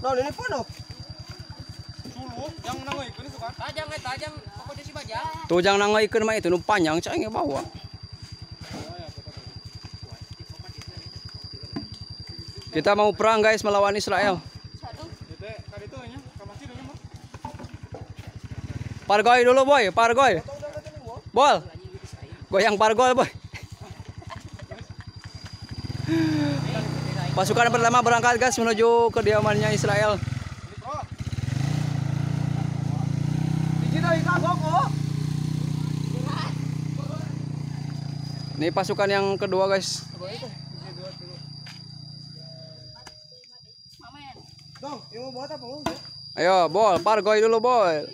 Nah, ini pano. Sulu, yang nangoikeun itu kan. Tajang eta tajang pokoknya si Bajang. Tuh jang nangoikeun mah itu nu panjang cai bawa. Kita mau perang guys melawan Israel. Pargoy dulu boy, pargoy. Bol. Goyang pargol boy. Pasukan pertama berangkat guys menuju kediamannya Israel. Ini pasukan yang kedua guys. Ayo bol, pargoy dulu bol.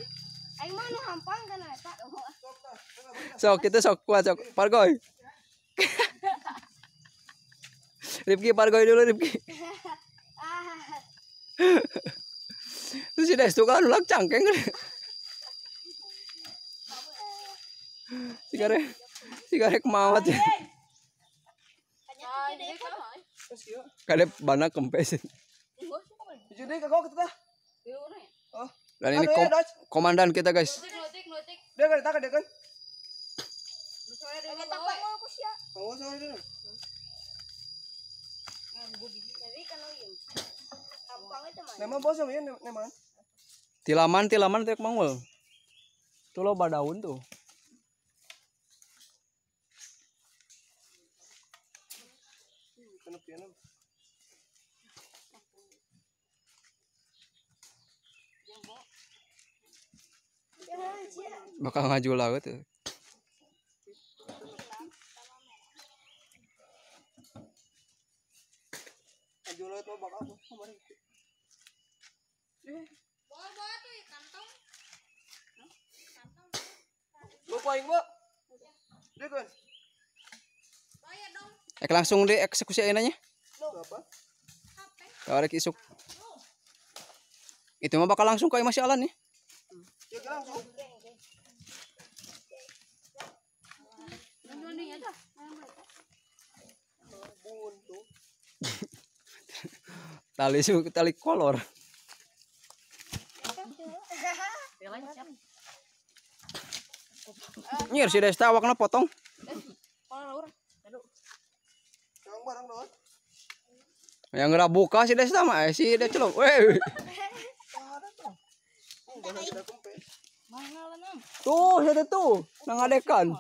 Sok kita sok kuat sok pargoy. Rifki pargoy dulu Rifki. Terus si Destu kan nulak cangkeng. Sigarek mawat ya. Kade bana kempes. Dan ini komandan kita guys. Tilaman tilaman tek mangul. Tuh lo badaun tuh. Bakal ngaju laut tuh. Langsung dieksekusi enanya. Tarik isuk. Itu mah bakal langsung kayak masih Alan nih. Tali tali kolor. Nyir si Desta awakna potong. Yang nggak buka si Desta mah si Desta weh. Tuh, siapa tuh? Nangadekan.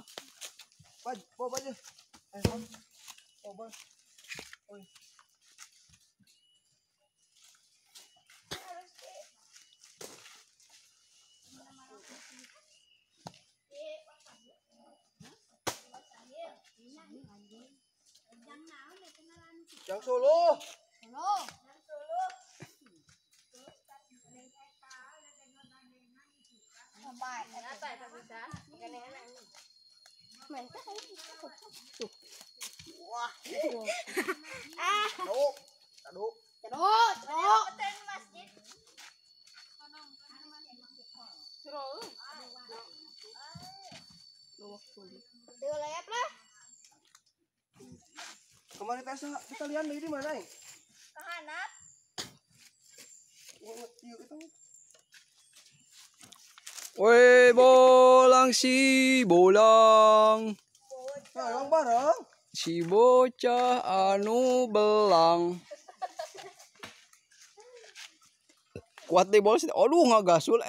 Yang Solo. Wah. Aduh. Kemarin tes kita lihat di mana ini? Kahanap. Woi, bolang si bolang. Bareng bareng. Si bocah anu belang. Kuat deh bola. Aduh nggak gasul.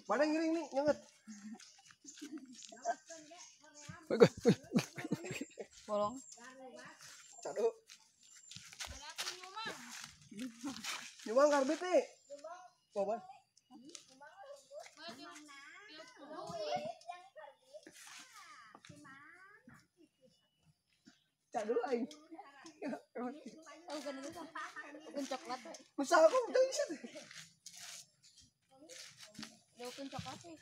Mana ngiring nih nyenget. Bolong. Cadu. Nyumbang karbit nih. Bawa. Cadu aing. Bukan coklat. Masa aku udah bisa. Bukan coklat sih.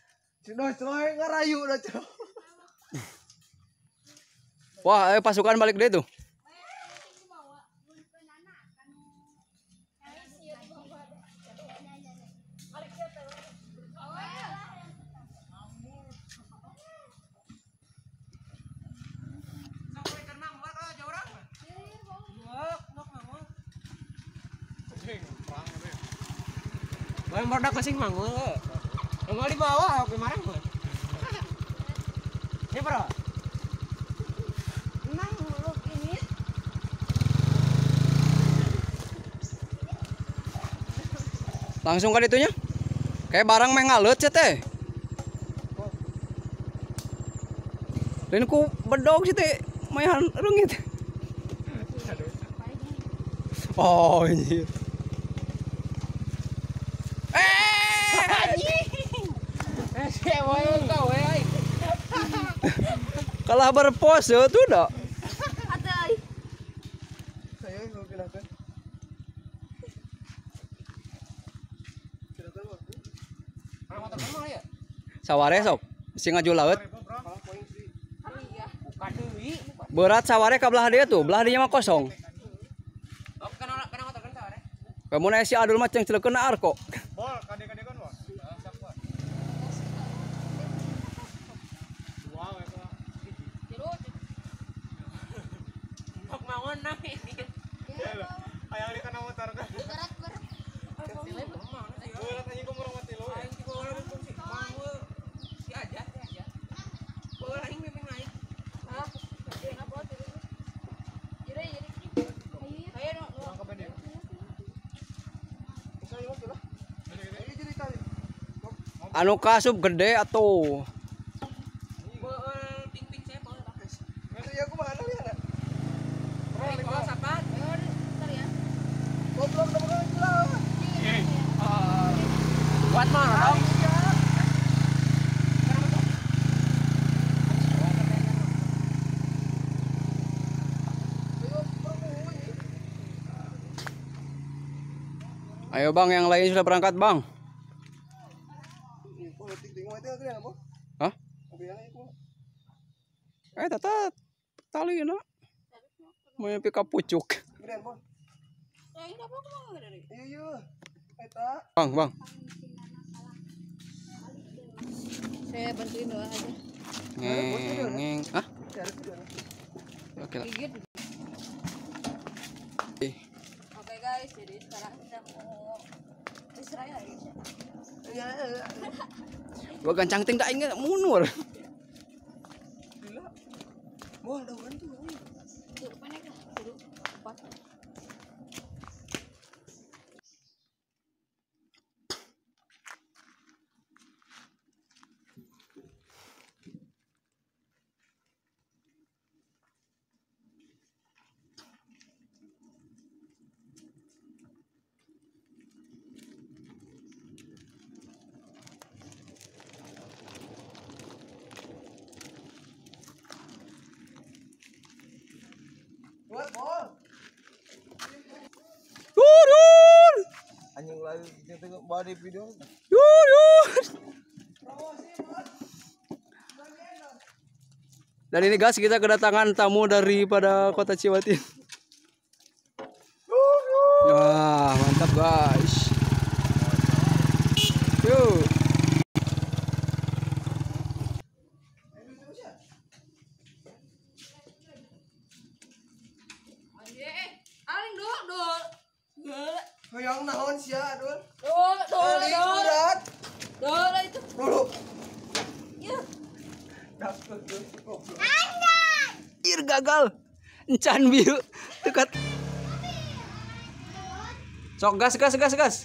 Cino, celoy ngerayu udah cino. Wah, pasukan balik deh tuh. Bang badak kasing manggul. Enggak di bawah aku marah gua. Ini bro. Emang lu ini. Langsung kan itunya. Kayak barang meh ngalut sih teh. Lain ku bedog sih teh, mayan rungit. Oh anjir. Kalah berpose tuh dah. Ada. Saya mau pindahkan. Saware sok, sing ngaju laut. Berat saware ka belah dia tuh, belah dia mah kosong. Kamu naik si Adul mah ceng celekeun arko. Bol, kade-kade kan, Bol. Ayang di kana motor kan. Berat berat. Berat anjing ku murang mati lo. Aing di bawah si manggul. Si aja, si aja. Bawah aing memang naik. Ah, apa tuh? Jadi jadi. Ayo no. Anu kasup gede atau Ayo bang, yang lain sudah berangkat bang. Hah? Tata tali na. Mau pick up pucuk. Bang, bang. Saya bantuin doa aja. Ngeng, ngeng. Hah? Oke lah. Oke guys, jadi sekarang kita mau istirahat lagi. Gua gancang ting tak ingat mundur. Gila. Wah, ada orang tuh. Tuh, pendek lah. Tuh, empat. Turun. Anjing lagi tengok body video. Turun. Dan ini guys, kita kedatangan tamu daripada kota Ciwatin. Wah, mantap guys. Yuk. Hoyong naon sia, Adul? Dul, dul, dul. Dul itu. Dulu. Ya. Ir gagal. Encan bieu. Dekat. Sok gas gas gas gas.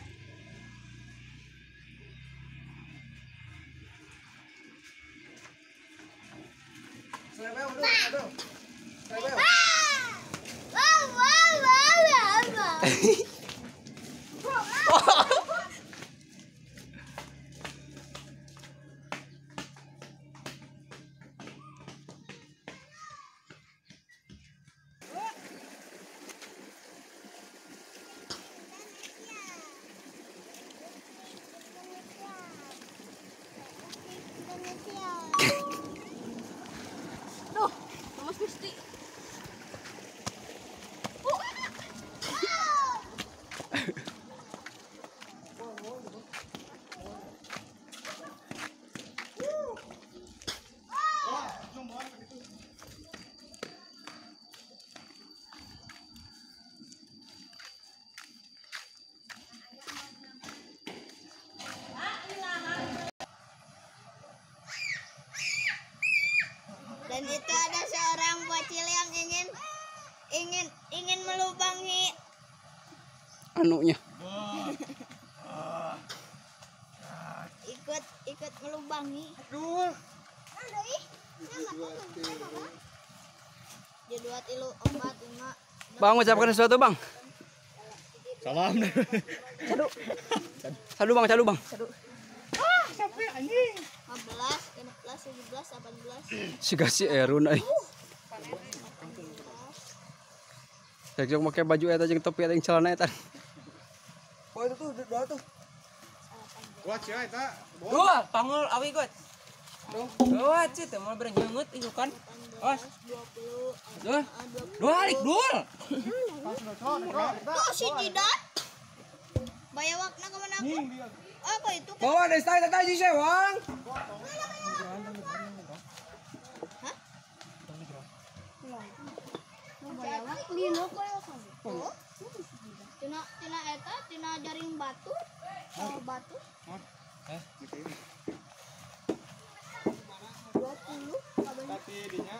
Ingin ingin melubangi anunya. Ikut ikut melubangi. Aduh. Aduh ih. Jadi 2 3 4 5. Bang ucapkan sesuatu, Bang. Salam. Cadu. Cadu Bang, cadu Bang. Cadu. Ah, capek anjing. 15, 16, 17, 18. Siga si Erun euy. Cek make baju eta jeung topi eta jeung celana eta. Oh itu tuh dua tuh. Kuat sia eta. Dua, pangul awi got. Dua cit teh moal berenyeungeut ieu kan. Os. Dua. Dua halik dul. Tuh si Jidat. Bayawakna ka mana aku? Apa itu? Bawa desta eta tadi sewang. Hah? Bayawak lilo koyo kamu. Tina tina eta tina jaring batu. Oh, batu. Hah? 20 tapi dinya.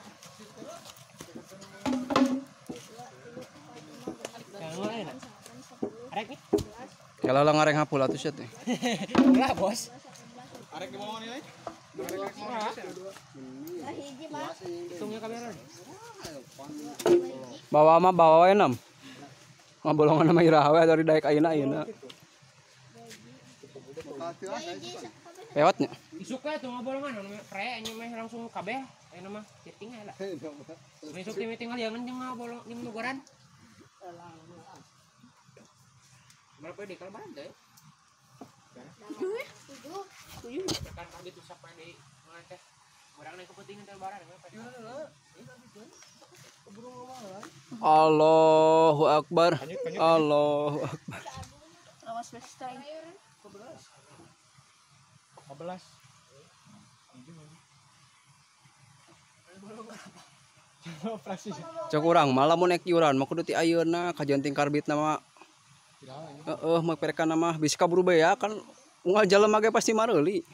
Arek nih. Kalau lah ngareng hapul atuh sia teh. Lah, Bos. Arek di bawah nih. Hiji mah. Hitungnya kamera. Bawa mah bawa we nam. Ngabolongan mah iraha we dari daek ayeuna ayeuna. Lewatnya. Isuk we tuh ngabolongan anu pre anjing meh langsung kabeh ayeuna mah chatting aya lah. Besok teh tinggal jangan jeung ngabolong jeung nugoran. Berapa di kalebaran teh? 7. 7. Kan kabeh tuh sapa deui teh. Urang naik kepentingan teh lebaran Allahu Akbar. Allahu Akbar. Awas wes teh. 15. Cek urang malah mun naik iuran mah kudu ti ayeuna kajanting karbitna mah. Heeh, mah perekan mah bisa kaburu ya kan unggal jelema ge pasti mareuli.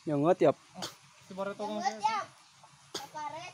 Nyengot yap. Nyengot yap. Karet.